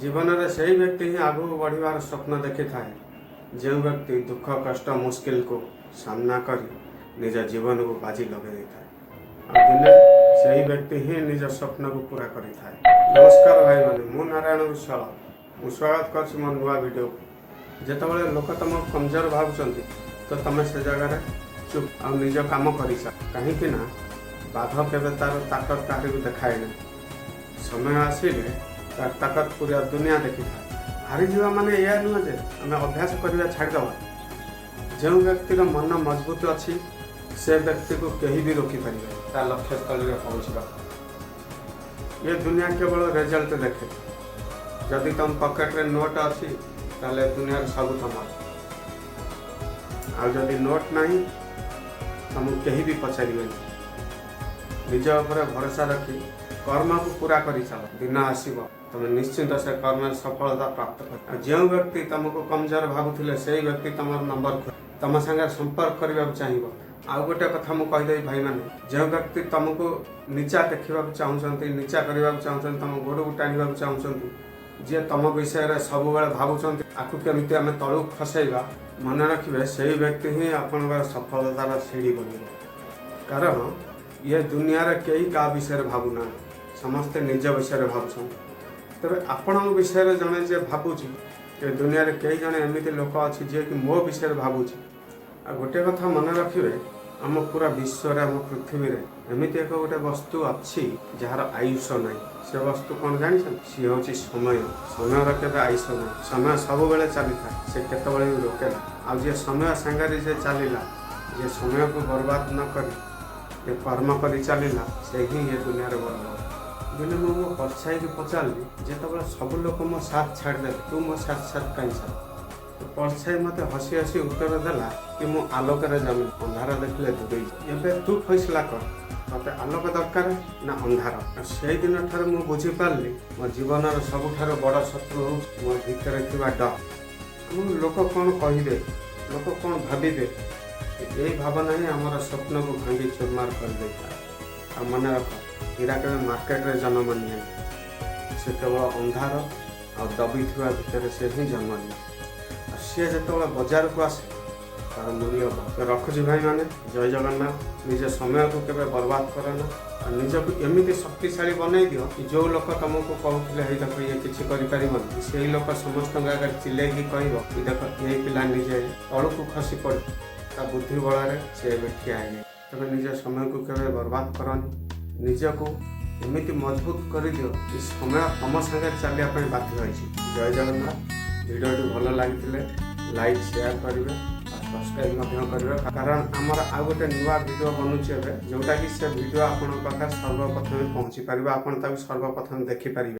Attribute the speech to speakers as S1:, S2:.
S1: ଜୀବନରେ ସେଇ ବ୍ୟକ୍ତି ହିଁ ଆଗକୁ ବଢ଼ିବାର ସ୍ୱପ୍ନ ଦେଖିଥାଏ, ଯେଉଁ ବ୍ୟକ୍ତି ଦୁଃଖ, କଷ୍ଟ, ମୁସ୍କିଲକୁ ସାମ୍ନା କରି ନିଜ ଜୀବନକୁ ବାଜି ଲଗାଇ ଦେଇଥାଏ। ଆଉ ଦିନେ ସେହି ବ୍ୟକ୍ତି ହିଁ ନିଜ ସ୍ୱପ୍ନକୁ ପୂରା କରିଥାଏ। ନମସ୍କାର ଭାଇମାନେ, ମୁଁ ନାରାୟଣ ବିଶ୍ୱାଳ। ମୁଁ ସ୍ୱାଗତ କରୁଛି ମୋ ନୂଆ ଭିଡ଼ିଓକୁ। ଯେତେବେଳେ ଲୋକ ତମକୁ କମଜୋର ଭାବୁଛନ୍ତି, ତ ତମେ ସେ ଜାଗାରେ ଚୁପ୍ ଆଉ ନିଜ କାମ କରିଚାଲ। କାହିଁକି ନା ବାଘ କେବେ ତାର ତାକତ କାହାରିକୁ ଦେଖାଏ ନାହିଁ। ସମୟ ଆସିଲେ ତାର ତାକତ ପୁରା ଦୁନିଆ ଦେଖିଥାଏ। ହାରିଯିବା ମାନେ ଏଇଆ ନୁହେଁ ଯେ ଆମେ ଅଭ୍ୟାସ କରିବା ଛାଡ଼ିଦେବା। ଯେଉଁ ବ୍ୟକ୍ତିର ମନ ମଜବୁତ ଅଛି, ସେ ବ୍ୟକ୍ତିକୁ କେହି ବି ରୋକିପାରିବେ ତା ଲକ୍ଷ୍ୟସ୍ଥଳୀରେ ପହଞ୍ଚିବା। ଏ ଦୁନିଆ କେବଳ ରେଜଲ୍ଟ ଦେଖେ। ଯଦି ତମ ପକେଟରେ ନୋଟ୍ ଅଛି, ତାହେଲେ ଦୁନିଆର ସବୁ ତମର। ଆଉ ଯଦି ନୋଟ୍ ନାହିଁ, ତମକୁ କେହି ବି ପଚାରିବେନି। ନିଜ ଉପରେ ଭରସା ରଖି କର୍ମକୁ ପୁରା କରି ଚାଲ। ଦିନ ଆସିବ, ତମେ ନିଶ୍ଚିନ୍ତ ସେ କର୍ମରେ ସଫଳତା ପ୍ରାପ୍ତ କରିବ। ଆଉ ଯେଉଁ ବ୍ୟକ୍ତି ତମକୁ କମଜୋର ଭାବୁଥିଲେ, ସେଇ ବ୍ୟକ୍ତି ତମର ନମ୍ବର ତମ ସାଙ୍ଗରେ ସମ୍ପର୍କ କରିବାକୁ ଚାହିଁବ। ଆଉ ଗୋଟେ କଥା ମୁଁ କହିଦେବି ଭାଇମାନେ, ଯେଉଁ ବ୍ୟକ୍ତି ତମକୁ ନିଚା ଦେଖିବାକୁ ଚାହୁଁଛନ୍ତି, ନିଚା କରିବାକୁ ଚାହୁଁଛନ୍ତି, ତମ ଗୋଡ଼କୁ ଟାଣିବାକୁ ଚାହୁଁଛନ୍ତି, ଯିଏ ତମ ବିଷୟରେ ସବୁବେଳେ ଭାବୁଛନ୍ତି ଆକୁ କେମିତି ଆମେ ତଳକୁ ଖସେଇବା, ମନେ ରଖିବେ, ସେଇ ବ୍ୟକ୍ତି ହିଁ ଆପଣଙ୍କର ସଫଳତାର ସିଡ଼ି ବନିବ। କାରଣ ଇଏ ଦୁନିଆରେ କେହି କାହା ବିଷୟରେ ଭାବୁନାହାନ୍ତି, ସମସ୍ତେ ନିଜ ବିଷୟରେ ଭାବୁଛନ୍ତି। ତେବେ ଆପଣଙ୍କ ବିଷୟରେ ଜଣେ ଯିଏ ଭାବୁଛି, ଏ ଦୁନିଆରେ କେହି ଜଣେ ଏମିତି ଲୋକ ଅଛି ଯିଏକି ମୋ ବିଷୟରେ ଭାବୁଛି। ଆଉ ଗୋଟେ କଥା ମନେ ରଖିବେ, ଆମ ପୁରା ବିଶ୍ୱରେ, ଆମ ପୃଥିବୀରେ ଏମିତି ଏକ ଗୋଟେ ବସ୍ତୁ ଅଛି ଯାହାର ଆୟୁଷ ନାହିଁ। ସେ ବସ୍ତୁ କ'ଣ ଜାଣିଛନ୍ତି? ସିଏ ହେଉଛି ସମୟ। ସମୟର କେବେ ଆୟୁଷ ନାହିଁ। ସମୟ ସବୁବେଳେ ଚାଲିଥାଏ, ସେ କେତେବେଳେ ବି ରୋକେ ନା। ଆଉ ଯିଏ ସମୟ ସାଙ୍ଗରେ ଯିଏ ଚାଲିଲା, ଯିଏ ସମୟକୁ ବର୍ବାଦ ନ କରି ଯେ କର୍ମ କରି ଚାଲିଲା, ସେ ହିଁ ଏ ଦୁନିଆରେ ବଡ଼ ହେବ। ଦିନେ ମୁଁ ମୋ ପରଛାଇକି ପଚାରିଲି, ଯେତେବେଳେ ସବୁ ଲୋକ ମୋ ସାଥ ଛାଡ଼ିଦେଲେ, ତୁ ମୋ ସାଥ ସାଥ କାହିଁ ଛାଡ଼? ପରଛାଇ ମୋତେ ହସି ହସି ଉତ୍ତର ଦେଲା କି ମୁଁ ଆଲୋକରେ ଜନ୍ମ, ଅନ୍ଧାର ଦେଖିଲେ ଦୂରେଇ। ଏବେ ତୁ ଫଇସଲା କର, ତତେ ଆଲୋକ ଦରକାର ନା ଅନ୍ଧାର? ଆଉ ସେଇ ଦିନ ଠାରୁ ମୁଁ ବୁଝିପାରିଲି, ମୋ ଜୀବନର ସବୁଠାରୁ ବଡ଼ ଶତ୍ରୁ ହେଉଛି ମୋ ଭିତରେ ଥିବା ଡର। ଆମକୁ ଲୋକ କ'ଣ କହିବେ, ଲୋକ କ'ଣ ଭାବିବେ, ଏଇ ଭାବନା ହିଁ ଆମର ସ୍ୱପ୍ନକୁ ଭାଙ୍ଗି ଚୁରମାର କରିଦେଇଥାଏ। ଆଉ ମନେ ରଖ, ହୀରା କେବେ ମାର୍କେଟରେ ଜନ୍ମ ନିଏନି। ସେ କେବଳ ଅନ୍ଧାର ଆଉ ଦବିଥିବା ଭିତରେ ସେ ହିଁ ଜନ୍ମ ନିଏ। ଆଉ ସିଏ ଯେତେବେଳେ ବଜାରକୁ ଆସେ, ତାର ମୂଲ୍ୟ ବହୁତ। ରଖୁଛି ଭାଇମାନେ, ଜୟ ଜଗନ୍ନାଥ। ନିଜ ସମୟକୁ କେବେ ବର୍ବାଦ କର ନା। ଆଉ ନିଜକୁ ଏମିତି ଶକ୍ତିଶାଳୀ ବନେଇ ଦିଅ କି ଯେଉଁ ଲୋକ ତମକୁ କହୁଥିଲେ, "ହେଇ ଦେଖ, ଇଏ କିଛି କରିପାରିବନି", ସେଇ ଲୋକ ସମସ୍ତଙ୍କ ଆଗରେ ଚିଲେଇକି କହିବ କି ଦେଖ, ଏଇ ପିଲା ନିଜେ ତଳକୁ ଖସି ପଡି ତା ବୁଦ୍ଧି ବଳରେ ସେ ଏବେ ଠିଆ ହେଇଯାଇଛି। ତେବେ ନିଜ ସମୟକୁ କେବେ ବର୍ବାଦ କରନି। ନିଜକୁ ଏମିତି ମଜବୁତ କରିଦିଅ କି ସମୟ ତମ ସାଙ୍ଗରେ ଚାଲିବା ପାଇଁ ବାଧ୍ୟ ହେଇଛି। ଜୟ ଜଗନ୍ନାଥ। ଭିଡ଼ିଓଟି ଭଲ ଲାଗିଥିଲେ ଲାଇକ୍, ସେୟାର କରିବେ ଆଉ ସବସ୍କ୍ରାଇବ୍ ମଧ୍ୟ କରିବେ। କାରଣ ଆମର ଆଉ ଗୋଟେ ନୂଆ ଭିଡ଼ିଓ ବନୁଛି ଏବେ, ଯେଉଁଟାକି ସେ ଭିଡ଼ିଓ ଆପଣଙ୍କ ପାଖରେ ସର୍ବପ୍ରଥମେ ପହଞ୍ଚି ପାରିବ, ଆପଣ ତାକୁ ସର୍ବପ୍ରଥମେ ଦେଖିପାରିବେ।